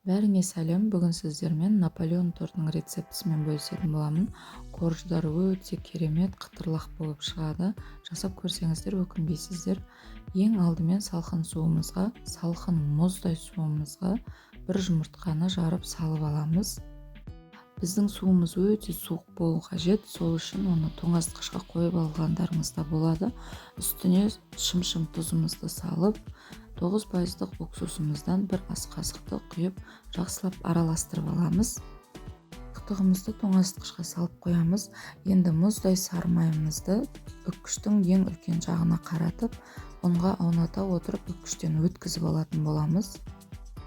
Бәріңе сәлем! Бүгін сіздермен Наполеон тортының рецептісімен бөлісетін боламын. Корждар өте керемет қытырлақ болып шығады. Жасап көрсеңіздер, өкінбейсіздер. Ең алдымен салқын суымызға, салқын мұздай суымызға бір жұмыртқаны жарып салып аламыз. Біздің суымыз өте суық болу қажет, сол үшін оны тоңазытқышқа қойып алғандарыңыз да болады. Үстіне шым-шым тұзымызды салып, 9 пайыздық уксусымыздан бір ас қасықты құйып, жақсылап араластырып аламыз. Сұйықтығымызды тоңазытқышқа салып қоямыз. Енді мұздай сары майымызды үккіштің ең үлкен жағына қаратып, ұнға ауната отырып, үккіштен өткізіп алатын боламыз.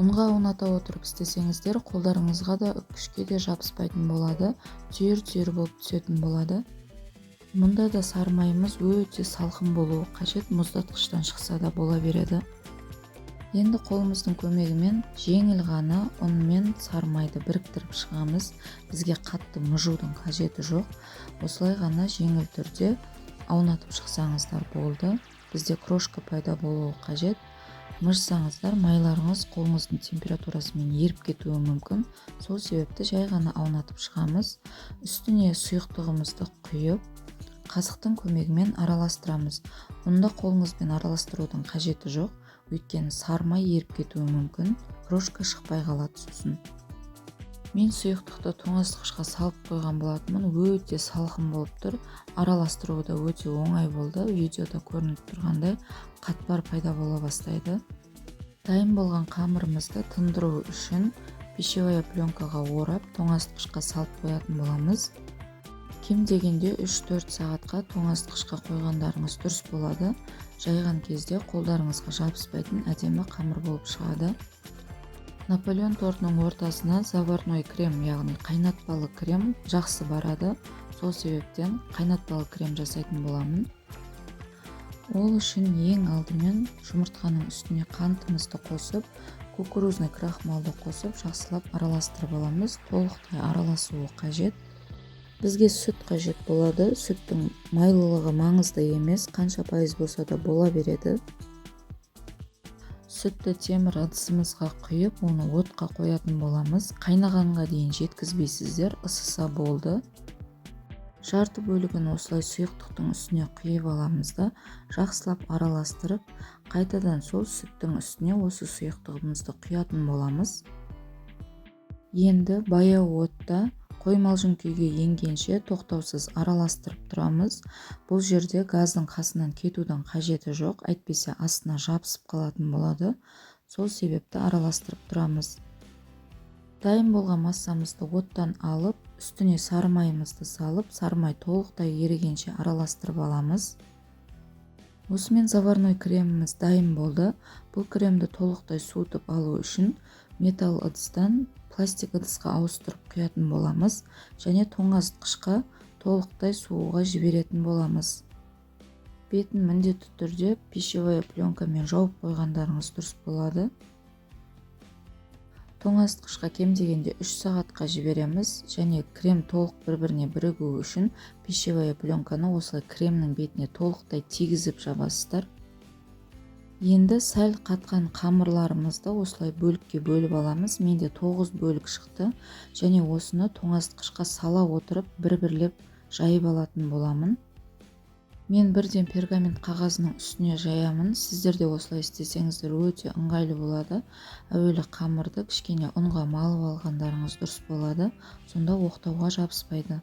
Ұнға ауната отырып істесеңіздер, қолдарыңызға да, үккішке де жабыспайтын болады, түйір түйір болып түсетін болады. Мұнда да сары майымыз өте салқын болуы қажет, мұздатқыштан шықса да бола береді. Енді қолымыздың көмегімен жеңіл ғана ұн мен сары майды біріктіріп шығамыз. Бізге қатты мұжудың қажеті жоқ, осылай ғана жеңіл түрде аунатып шықсаңыздар болды. Бізде крошка пайда болуы қажет. Мыжсаңыздар, майларыңыз қолыңыздың температурасымен еріп кетуі мүмкін. Сол себепті жай ғана аунатып шығамыз. Үстіне сұйықтығымызды құйып, қасықтың көмегімен араластырамыз. Ұнды қолыңызбен араластырудың қажеті жоқ, өйткені сары май еріп кетуі мүмкін, крошка шықпай қалады сосын. Мен сұйықтықты тоңазытқышқа салып қойған болатынмын, өте салқын болып тұр, араластыру да өте оңай болды. Видеода көрініп тұрғандай, қатпар пайда бола бастайды. Дайын болған қамырымызды тындыру үшін пищевая пленкаға орап, тоңазытқышқа салып қоятын боламыз. Кем дегенде 3-4 сағатқа тоңазытқышқа қойғандарыңыз дұрыс болады. Жайған кезде қолдарыңызға жабыспайтын әдемі қамыр болып шығады. Наполеон тортының ортасына заварной крем, яғни қайнатпалы крем жақсы барады. Сол себептен қайнатпалы крем жасайтын боламын. Ол үшін ең алдымен жұмыртқаның үстіне қантымызды қосып, кукурузный крахмалды қосып, жақсылап араластырып аламыз. Толықтай араласуы қажет. Бізге сүт қажет болады. Сүттің майлылығы маңызды емес, қанша пайыз болса да бола береді. Сүтті темір ыдысымызға құйып, оны отқа қоятын боламыз. Қайнағанға дейін жеткізбейсіздер, ысыса болды. Жарты бөлігін осылай сұйықтықтың үстіне құйып аламыз да, жақсылап араластырып, қайтадан сол сүттің үстіне осы сұйықтығымызды құятын боламыз. Енді баяу отта қоймалжың күйге енгенше тоқтаусыз араластырып тұрамыз. Бұл жерде газдың қасынан кетудің қажеті жоқ, әйтпесе астына жабысып қалатын болады. Сол себепті араластырып тұрамыз. Дайын болған массамызды оттан алып, үстіне сары майымызды салып, сары май толықтай ерігенше араластырып аламыз. Осымен заварной креміміз дайын болды. Бұл кремді толықтай суытып алу үшін металл ыдыстан пластик ыдысқа ауыстырып құятын боламыз және тоңазытқышқа толықтай сууға жіберетін боламыз. Бетін міндетті түрде пищевая пленкамен жауып қойғандарыңыз дұрыс болады. Тоңазытқышқа кем дегенде 3 сағатқа жібереміз және крем толық бір-біріне бірігуі үшін пищевая пленканы осылай кремнің бетіне толықтай тигізіп жабасыздар. Енді сәл қатқан қамырларымызды осылай бөлікке бөліп аламыз. Менде тоғыз бөлік шықты және осыны тоңазытқышқа сала отырып, бір-бірлеп жайып алатын боламын. Мен бірден пергамент қағазының үстіне жаямын. Сіздер де осылай істесеңіздер, өте ыңғайлы болады. Әуелі қамырды кішкене ұнға малып алғандарыңыз дұрыс болады, сонда оқтауға жабыспайды.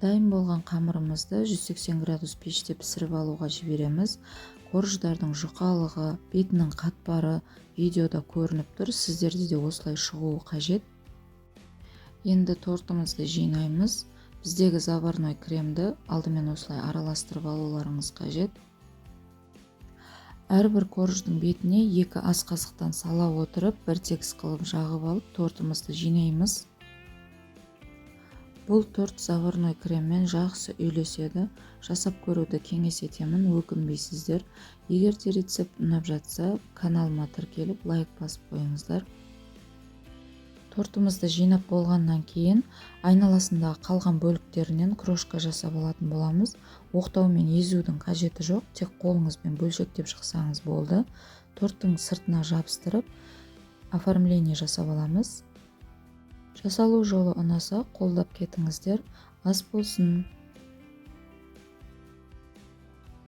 Дайын болған қамырымызды 180 градус пеште пісіріп алуға жібереміз. Корждардың жұқалығы, бетінің қатпары видеода көрініп тұр, сіздерде де осылай шығуы қажет. Енді тортымызды жинаймыз. Біздегі заварной кремді алдымен осылай араластырып алуларыңыз қажет. Әрбір корждың бетіне 2 ас қасықтан сала отырып, бір тегіс қылып жағып алып, тортымызды жинаймыз. Бұл торт заварной креммен жақсы үйлеседі. Жасап көруді кеңес етемін, өкінбейсіздер. Егер де рецепт ұнап жатса, каналыма тіркеліп, лайк басып қойыңыздар. Тортымызды жинап болғаннан кейін айналасындағы қалған бөліктерінен крошка жасап алатын боламыз. Оқтаумен езудің қажеті жоқ, тек қолыңызбен бөлшектеп шықсаңыз болды. Торттың сыртына жабыстырып, Оформление жасап аламыз. Жасалу жолы ұнаса, қолдап кетіңіздер. Ас болсын!